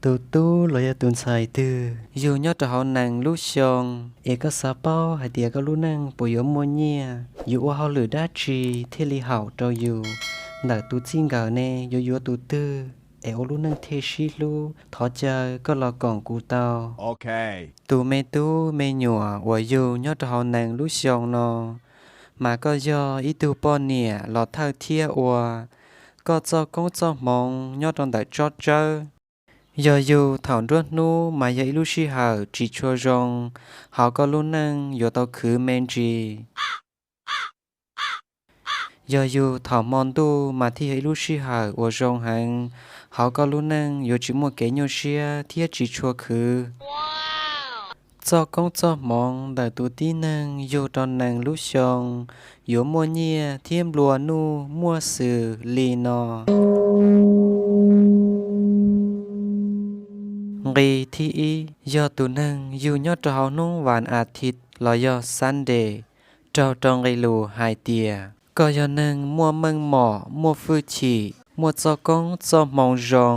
Tus tub los yog tus ntxhais twg yug nyob rau hauv nees lub xyoo, es koj xav paub hais tias koj lub neej puas yuav muaj nyiaj, yuav ua hauj lwm dab tsi thiaj li haum rau yus? Ntawm tus txij nkawm ne yuav yuav tus twg es ua lub neej thiaj sib hlub? Thov caw koj los koom kuv tau. Tus me tub me nyuam uas yug nyob rau hauv nees lub xyoo no, mas koj yog ib tug poj niam los thawj thiab ua, koj txoj koob txoj hmoov nyob rau ntawm tsob tsawb. Yog yug thaum nruab hnub mas yog ib lub sij hawm tsis tshua zoo hauv koj lub neej, yuav tau khwv me ntsis. Yog yug thaum hmo ntuj mas thiaj yog ib lub sij hawm uas zoo heev hauv koj lub neej, yuav tsis muaj kev nyuaj siab thiab tsis tshua khwv. Txoj koob txoj hmoov ntawm tus tib neeg yug rau nees lub xyoo yuav muaj nyiaj thiab nplua nuj muaj xws li no. Nqi thib ib, yog tus neeg yug nyob rau hauv hnub vas as thiv los yog Sunday, raug rau nqi lus hais tias koj yog neeg muaj meej mom, muaj hwj chim, muaj txoj koob txoj hmoov zoo.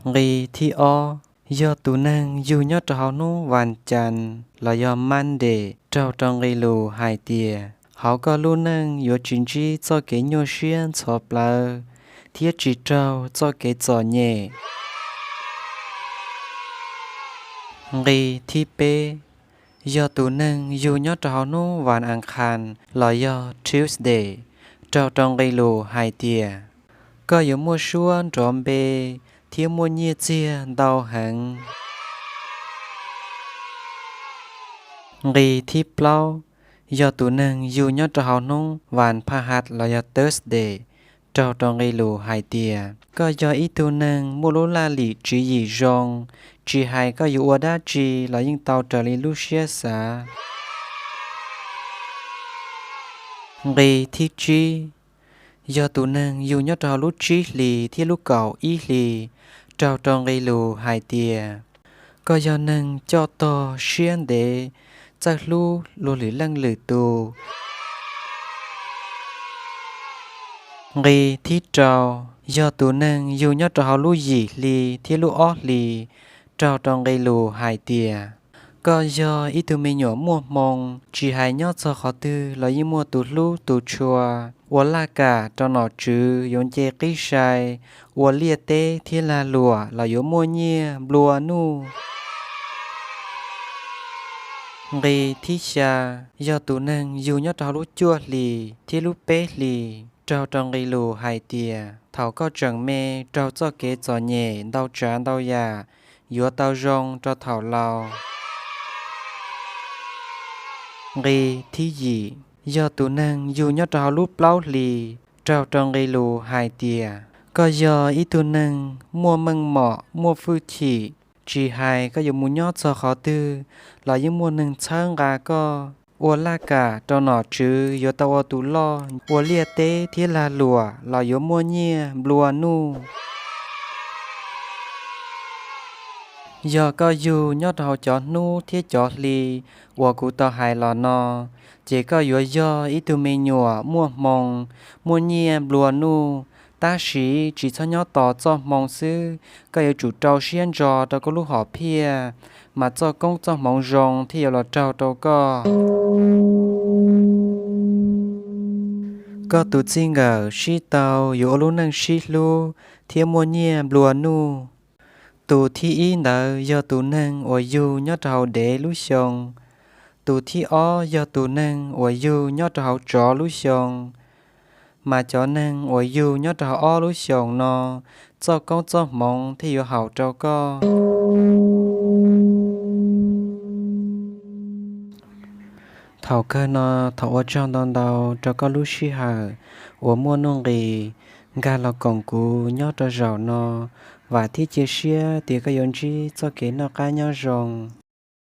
Nqi thib ob, yog tus neeg yug nyob rau hauv hnub vas cas los yog Monday, raug rau nqi lus hais tias hauv koj lub neej yuav tsis ntsib txoj kev nyuaj siab ntxhov plawv thiab tsis raug txoj kev txom nyem. Nqi thib peb, yog tus neeg yug nyob rau hauv hnub vas as khas los yog Tuesday, raug rau nqi lus hais tias koj yuav muaj suab nrov npe thiab muaj nyiaj txiag ntau heev. Nqi thib plaub, yog tus neeg yug nyob rau hauv hnub vas phas has los yog Thursday, raug rau nqi lus hais tias koj yog ib tug neeg muaj lub laj lim tswv yim zoo, tsis hais koj yuav ua dab tsi los yeej tau raws li lub siab xav. Nqi thib tsib, yog tus neeg yug nyob rau hauv lub tsib hlis thiab lub kaum ib hlis, raug rau nqi lus hais tias koj yog neeg coj tog siab ntev, txawj hlub luag lwm leej lwm tus. Nqi thib rau, yog tus neeg yug nyob rau hauv lub yim hli thiab lub ob hlis, raug rau nqi lus hais tias koj yog ib tug me nyuam muaj hmoo, tsis hais nyob txog qhov twg los yeej muaj tus hlub tus tshua. Ua laj kam rau nom tswv yuav nce qib sai, ua liaj teb thiab lag luam los yuav muaj nyiaj nplua nuj. Nqi thib xya, yog tus neeg yug nyob rau hauv lub cuaj hlis thiab lub peb hlis, raug rau nqi lus hais tias thaum koj tseem me raug txoj kev txom nyem ntau tsav ntau yam, yuav tau zoo rau thaum laus. Nqi thib yim, yog tus neeg yug nyob rau hauv lub plaub hlis, raug rau nqi lus hais tias koj yog ib tug neeg muaj meej mom muaj hwj chim, tsis hais koj yuav mus nyob txog qhov twg los yeej muaj neeg txhawb nqa koj. Ua laj kam rau nom tswv yuav tau ua tus loj, ua liaj teb thiab lag luam los yuav muaj nyiaj nplua nuj. Yog koj yug nyob rau hauv cov hnub thiab cov hli uas kuv tau hais los no, ces koj yuav yog ib tug me nyuam muaj hmoo, muaj nyiaj nplua nuj. Tab sis tsis txhob nyob tos txoj hmoo xwb, koj yuav tsum rau siab ntso rau koj lub hom phiaj, mas txoj koob txoj hmoov zoo thiaj yuav los raug rau koj. Koj tus txij nkawm sib tau yuav ua lub neej sib hlub thiab muaj nyiaj nplua nuj. Tus thib ib ntawd yog tus neeg uas yug nyob rau hauv dev lub xyoo. Tus thib ob yog tus neeg uas yug nyob rau hauv tsov lub xyoo. Mas cov neeg uas yug nyob rau hauv ob lub xyoos no, txoj koob txoj hmoov thiaj yuav haum rau koj. Thaum kawg no, thov ua tsaug ntau ntau rau koj lub sij hawm uas muaj nuj nqis nkag los koom kuv nyob rau zaum no. Vam thiab cia siab tias koj yuav ntsib txoj kev noj qab nyob zoo.